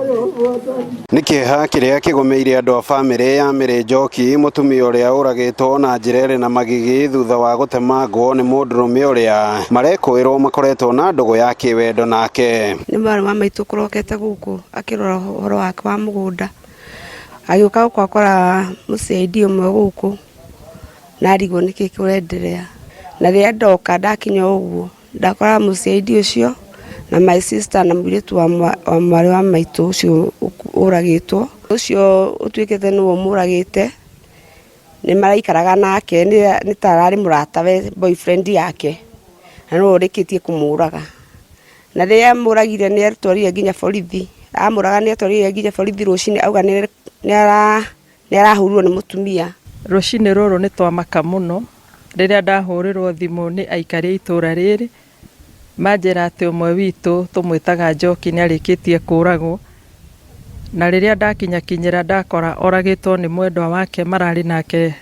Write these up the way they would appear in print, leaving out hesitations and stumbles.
Nĩ kĩeha kĩrĩa kĩgũmĩire andũ a bamĩrĩ ya Mary Njoki, mũtumia ũrĩa ũragĩtwo na njĩra ĩrĩ na magigi thutha wa gũtemangwo nĩ mũndũrũme ũrĩa marekũĩrwo makoretwo na ndũgũ ya kĩwendo nake. Nĩ mwarĩ wa maitũ kũrokete gũkũ akĩrora ũhoro wake wa mũgũnda, agĩũka gũkũ akora mũCID ũmwe gũkũ na arigwo nĩkĩ kũrenderea. Na rĩrĩa ndoka ndakinya ũguo ndakora mũCID ũcio na my sister na mũirĩtu wa mwarĩ wa maitũ ũcio ũragĩtwo, ũcio ũtuĩkĩte nĩwe ũmũragĩte, nĩ maraikaraga nake nĩ ta ararĩ mũratawe, boyfriend yake, na nĩwe ũrĩkĩtie kũmũraga. Na rĩrĩa amũragire nĩ atwarire nginya borithi, amũraga nĩ atwarire nginya borithi rũcinĩ auga nĩ arahũrirwo nĩ mũtumia. Rũcinĩ rũrũ nĩ twamaka mũno rĩrĩa ndahũrĩrwo thimũ nĩ aikari a itũra rĩrĩ manjĩra atĩ ũmwe witũ tũmwĩtaga Njoki nĩ arĩkĩtie kũragwo, na rĩrĩa ndakinyakinyĩra ndakora oragĩtwo nĩ mwendwa wake mararĩ nake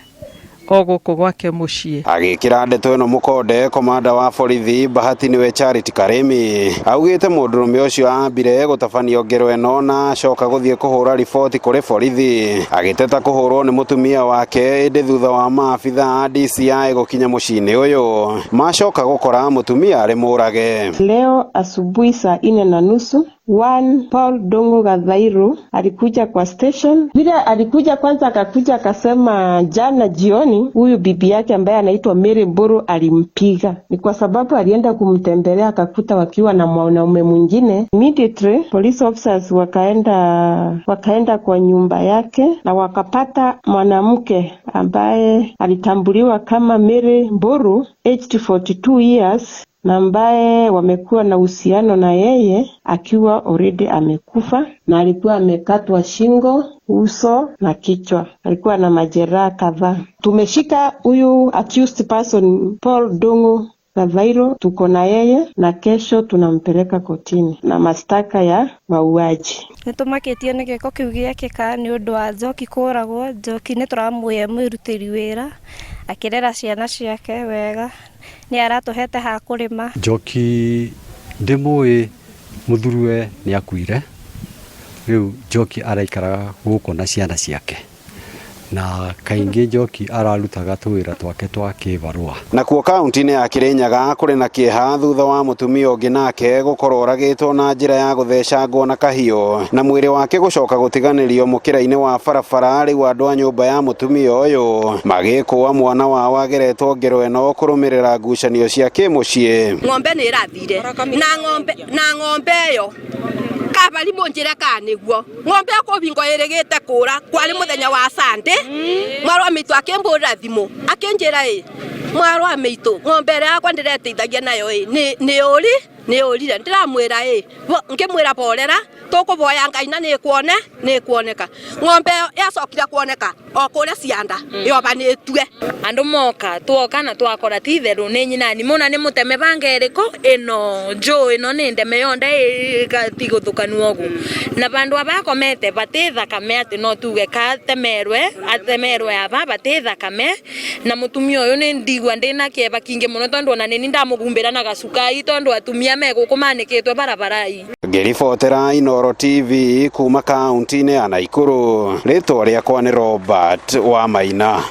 o gũkũ gwake mũciĩ. Agĩkĩra ndeto ĩno mũkonde, komanda wa borithi Bahati nĩwe Charity Karimi augĩte mũndũrũme ũcio ambire gũtabanio ngero ĩno na acoka gũthiĩ kũhũra riboti kũrĩ borithi agĩteta kũhũrwo nĩ mũtumia wake, ĩndĩ thutha wa maabitha a DCI gũkinya mũciĩ-inĩ ũyũ macoka gũkora mũtumia arĩ mũrage. Leo asubuhi saa 4:30 one Paul Dongo Gathairu alikuja kwa station. Vile alikuja kwanza, akakuja akasema jana jioni huyu bibi yake ambaye anaitwa Mary Mburu alimpiga. Ni kwa sababu alienda kumtembelea akakuta wakiwa na mwanaume mwingine. Immediately police officers wakaenda kwa nyumba yake na wakapata mwanamke ambaye alitambuliwa kama Mary Mburu, aged 42 years, na ambaye wamekuwa na uhusiano na yeye akiwa already amekufa, na alikuwa amekatwa shingo, uso na kichwa. Alikuwa na majeraha kadhaa. Tumeshika huyu accused person Paul Dongo Gavairo, tuko na yeye na kesho tunampeleka kotini na mashtaka ya mauaji. Nĩ tũmakĩtio nĩ gĩko kĩu gĩekĩka nĩ ũndũ wa Njoki kũragwo. Njoki nĩ tũramũĩ mwĩrutĩri wĩra akĩrera ciana ciake wega, nĩ aratũhete ha kũrĩma. Njoki ndĩmũĩ, mũthuriwe nĩ akuire, rĩu Njoki araikaraga gũkũ na ciana ciake, na kaingĩ Njoki ararutaga tũwĩra twake twa kĩbarũa. Nakuo kaunti-inĩ ya Kirinyaga kũrĩ na kĩeha thutha wa mũtumia ũngĩ nake gũkorwo oragĩtwo na njĩra ya gũthecangwo na kahiũ na mwĩrĩ wake gũcoka gũtiganĩrio mũkĩra-inĩ wa barabara. Rĩu andũ a nyũmba ya mũtumia ũyũ magĩkũa mwana wao ageretwo ngero ĩno kũrũmĩrĩra ngucanio cia kĩmũciĩ. Ng'ombe nĩ ĩrathire na ng'ombe ĩyo kabari mũnjĩre kana nĩguo ng'ombe ĩyo kũbingo ĩrĩgĩte kũra. Kwarĩ mũthenya wa Sunday, mwarĩ wa mĩitũ akĩmbũrĩra thimũ akĩnjĩra, "Ĩ mwarĩ wa mĩitũ, ng'ombe ĩrĩa yakwa ndĩreteithagia nayo ĩ nĩ ũri nĩ ũrire." Ndĩramwĩra ĩ, ngĩmwĩra, "Borera, tũkũboya Ngai na nĩ kuoneka." Ng'ombe ĩyo yacokire kuoneka o kũrĩa cianda yobanĩtue. Andu moka twoka na twakora ti itheru nĩ nyinani muna nĩ mũteme banga ĩrĩkũ ĩno njũ ĩno nĩ ndeme yonthe ĩgatigũthũkanwo ũguo na vandu abakomete vati thakame atĩ no tuge katemerwe atemerwe aba vati thakame. Na mũtumia ũyũ nĩ ndigua ndĩna kĩeva kingĩ mũno tondũ ona nĩni ndamũgumbĩra na gacukai tondũ atumia me gũkũ manĩkĩtwe barabarai. Ngĩribotera Inooro TV kuma kaunti-inĩ ya Nakuru, rĩtwa rĩakwa nĩ Robert Wamaina.